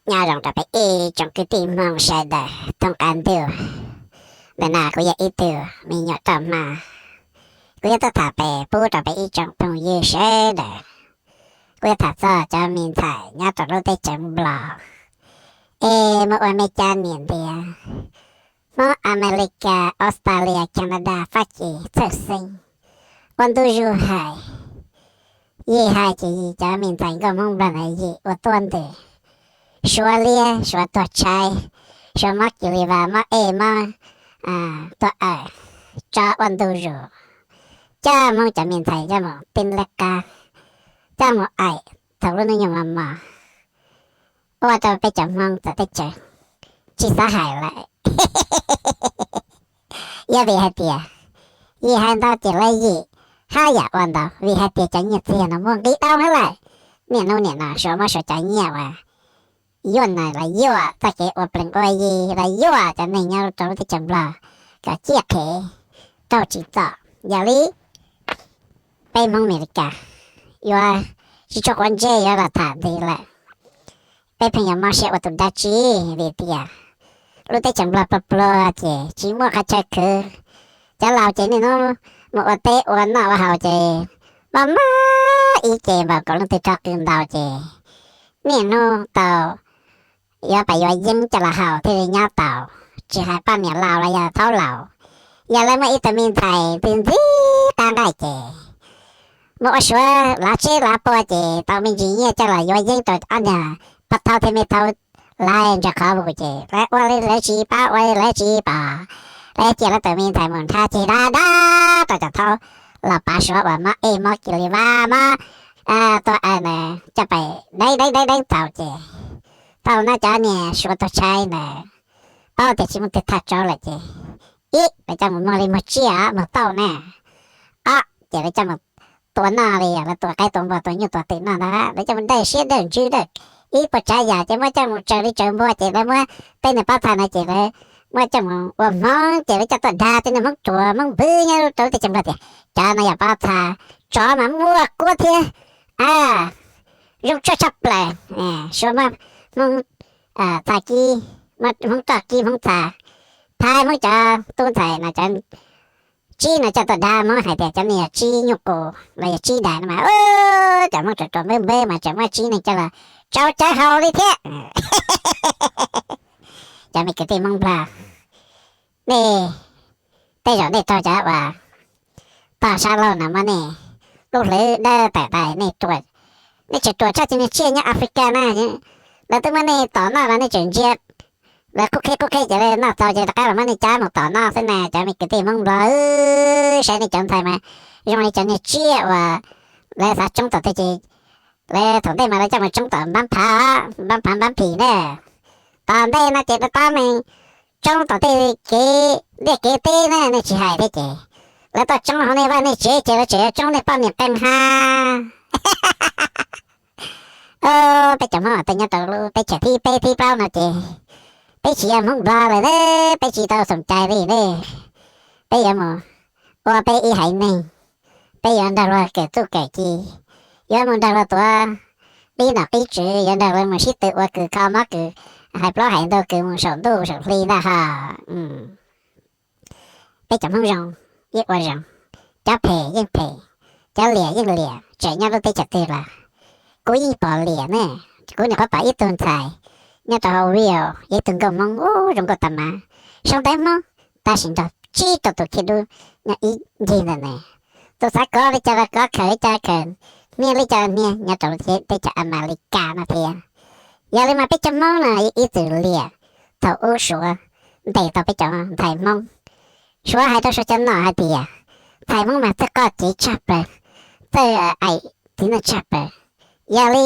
Nyob zoo rau peb ib tsoom kwv tij Hmoob sawv daws thoob qab ntuj. Ntawm no kuv yog ib tug me nyuam roj hmab, kuv yuav tuaj tham pem pub rau peb ib tsoom phooj ywg sawv daws. Kuv yuav tham txog cov me ntxhais nyob rau lub teb chaws Nplog es mus ua Meskas, Niam Ntias, Hmoob, Amelikas, Australia, Canada, Fab Kis txhawj xeeb, ua ntu zus hais. Yim hais ces yim cov me ntxhais nkauj Hmoob Nplog ntawd yim ua tuab ntws, suav liab, suav tuag tshaib, suav mob kis li vas, mob ej, mob tuag awm, tso ua ntu zus, coj Hmoob cov me ntxhais coj mus tib lab qab, coj mus aim thaum lub hnub nyoog mos mos, ua rau peb cov Hmoob txawv teb chaws tsis xav hais lawm. Yog vim hais tias yim hais ntau ces lawv yim haj yam ua ntau, vim hais tias cov nyiaj txiag no muaj nqi dau heev lawm. Niaj hnub nim no suav muab suav cov nyiaj uas yuaj nais los yuaj txoj kev ua plees ua yi los yuaj cov neeg nyob rau lub teb chaws Nplog kom ciaj qhev, raug tsim txom. Yog li peb Hmoob Amelikas yuav tsis tshua quav ntsej yuav los tham ntxiv lawm. Peb pheej yuav mob siab ua tus dab tsi vim tias lub teb chaws Nplog pluag pluag ces tsis muaj qhov chaw khwv. Cov laus ces niaj hnub mus ua teb ua noj ua haus ces mob mob ib ce npaum nkaus leej twg rho qws ntau ces niaj hnub tau yuav pam yuav yeeb coj los haus thiaj li nyob tau, tsis hais poj niam laus los yog thaub laus. Yog lawv muaj ib tug me ntxhais ntxim ntxim qab nqaij ces mus ua suav lav tsheb lav pua ces tau me ntsis nyiaj coj los yuav yeeb rau ob niag pog thaub thiab me thaub laib ntsia qhov vus ces lawv ua li lawv tsis paub, ua li lawv tsis pom, lawv cia lawv tus me ntxhais mus nrhav ceg dab dab rau cov thaub los pav suav uas mob ej mob kis li vas mob tuag awm na, coj pais deev deev deev deev txaus ces thaum no cov niag suav tuag tshaib ntawd paub tias tsis muaj twg thaj tsau lawm ces ib, lawv coj mus muag li muag tsiaj muag tauj na, ob, ces lawv coj mus tua noj li lawv tua qaib tua npua tua nyuj tua twm noj ntag, lawv coj mus dawj siab dawj ntsws dawj ib puas tsav yam ces muab coj mus tsaws li tsaws npua ces lawv muab tej niag pob txha no ces lawv muab coj mus ua hmoov ces lawv coj tuaj dag tej niag hmoob ruam hmoob npwv nyob rau lub teb chaws Nplog tias cov no yog pob txha tsov mas muaj kuab thiab zoo tsawg tshaj plaws. Suav muab hmoob txha kib, hmoob roj kib hmoob txha, thaib hmoob cov tub ntxhais no cov tsib no coj tuaj dag hmoob hais tias cov no yog tsib nyuj qus los yog tsib dais no mas cov hmoob ruam ruam npwb npwb mas tseem muab tsib neeg coj los tsau cawv haus li thiab. Cov me kwv tij hmoob Nplog, nej tej zaum nej raug cov uas pog sab laug no muab nej lub hlwb dawb tawm tas nej ruam, nej tseem ruam tshaj cov niag tsiaj nyob Africa na, lawv twb muab nej tom noj los nej tseem ntsia lawv qub qheb qub qheb ces lawv noj txaus ces rov qab los muab nej cab mus tom noj xwb na. Cov me kwv tij hmoob Nplog, saib nej cov ntxhais mas zoo li cov niag tsiaj uas lawv xav tsoob tom tej ces lawv thaum ntej mas lawv coj mus tsoob tom npab phav, npab phav npab phim na. Tom ntej no ces lawv tab meeg tsoob tom tej kev liaj kev teb na, nej tsis hais thiab ces lawv tuaj tsoob hauv nej vaj nej tsev ces lawv tseem yuav tsoob nej poj niam qee ha. Peb cov hmoob uas nyob rau lub teb chaws thib peb thib plaub no ces peb tsis yog hmoob Nplog lawm na, peb tsis tau xoom cai li ne. Peb yuav mus ua peb ib haiv neeg, peb yuav nrog luag kawm txuj kawm ci, yuav mus nrog luag tuav qib nom qib tswv, yuav nrog luag mus sib tw ua kws kho mob kws hais plaub hais ntug kws mus saum ntuj saum hli ntag ho. Peb cov hmoob zoo yeej ua zoo, cov phem yeej phem, cov liam yeej liam, tseem nyob lub teb chaws twg los kuv yeej pom liam ne. Kuv nyuam qhuav pom ib tug ntxhais nyob rau hauv video, yog ib tug nkauj hmoob ub zoo nkauj tag mas, sau ntawv hmoob, tab sis nrog tsib rau tus khib dub nyob ib ncig ntawm ne. Tus xav kov li cas los kov, khaws li cas khaws, hnia li cas hnia nyob rau teb chaws Amelikas no thiab. Yog li mas peb cov hmoob no ib txwm liam thaum ub suav ntes tau peb cov ntxhais hmoob. Suav hais rau suav cov nom hais tias ntxhais hmoob mas txawj qoj kev tshaj plaws, txawj aim txiv neej tshaj plaws. Yog li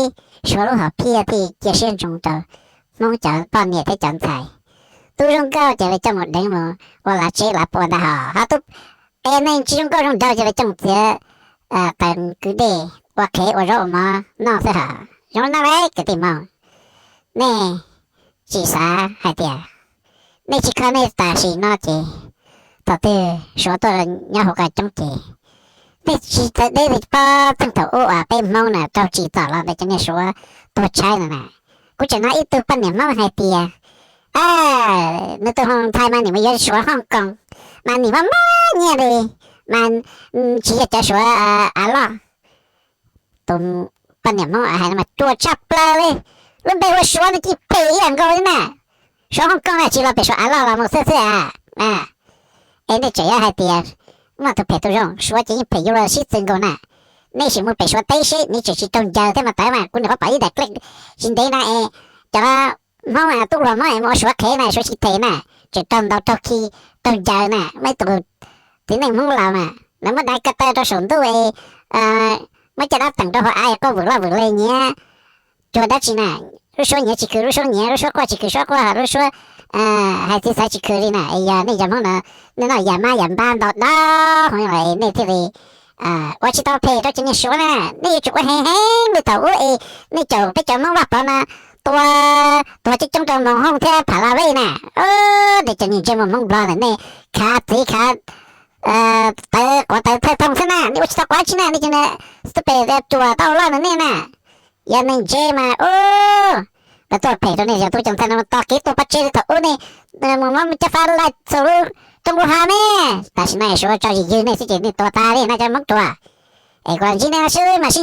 suav lub hom phiaj thiaj cia siab ntsoov rau hmoob cov poj niam thiab cov ntxhais. Tub zoo nkauj ces lawv coj mus deev mus ua lav tsheb lav pua ntag ho, ho tub qe neeg tsis zoo nkauj zoo nraug ces lawv coj mus txiav taws kwv dej ua qhev ua zaub ua mov noj xwb ho. Zoo li no lawm kwv tij hmoob, nej tsis xav hais tias nej tsis kho nej tam sim no ces thaum twg suav tuaj nyob hauv qab coob ces nej tsis txawj deb li pob txheej thaum ub uas peb hmoob na raug tsim txom los ntawm cov niag suav tuag tshaib no na. Kuv tseem hnov ib tug poj niam Hmoob hais tias nws tus hluas nraug mas nim mus yuav Suav Hong Kong, mas nim muaj muaj nyiaj li, mas tsis yog cov Suav av loj. Tus poj niam Hmoob hais no mas cuag tshaj plaws li, lub npe hu ua Suav no ces phem ib yam nkaus li na. Suav Hong Kong na tsis los pem Suav av loj los mus xwb xwb a. Es nej tseem yuav hais tias muaj tus phem tus zoo, Suav ces yeej phem yuav luag sib txwv nkaus na. Nej sim mus pem Suav teb seb, nej tseem tsis raug ncaws thiab mas tawv mas kuv nim qhuav pom ib daim clip tsis ntev na es cov Hmoob tub hluas Hmoob es mus ua Suav qhev na, Suav sib them na, tseem raug ntaus raug khi raug ncaws na, muaj ib tus txiv neej Hmoob laus na, lawv muab dav ko taw rau saum ntuj es muab caj dab teem rau hauv av es quaj vwm loj vwm le nyiav cuag dab tsi na. Lub suab nyiav tsis khwv lub suab nyiav, lub suab quaj tsis khwv suab quaj, lub suab hais txiv xaiv tsis khwv li na. Es yog nej cov Hmoob no, nej noj yam mab yam npab ntau dab hwv lawm nej thiaj li ua tsis tau phem rau cov niag Suav na. Nej yuav tsum ua heev heev li thaum ub es nej caum peb cov Hmoob Vaj Pov no tua tuag coob coob rau Moos Hooj thiab Pham Laj Vej na. Tej cov niag ntsej muag Hmoob Nplog ntawm nej khav txiv khav tawv quav tawv thawj thooj xwb na, nej ua tsis tau quav tsi na, nej cov niag stupid cuag tau loj ntawm nej na. Yog neeg ntse mas ub, lawv tuaj phem rau nej yog tub coob txhaj no tos kev tuag pov tseg li thaum ub nej mus muab caj fab laij txog lub roob lub hav ne. Tam sim no es Suav tso yig ywg nej xwb ces nej tuag tas li na cov Hmoob ruam. Es kuv los ntsib nej no xwb mas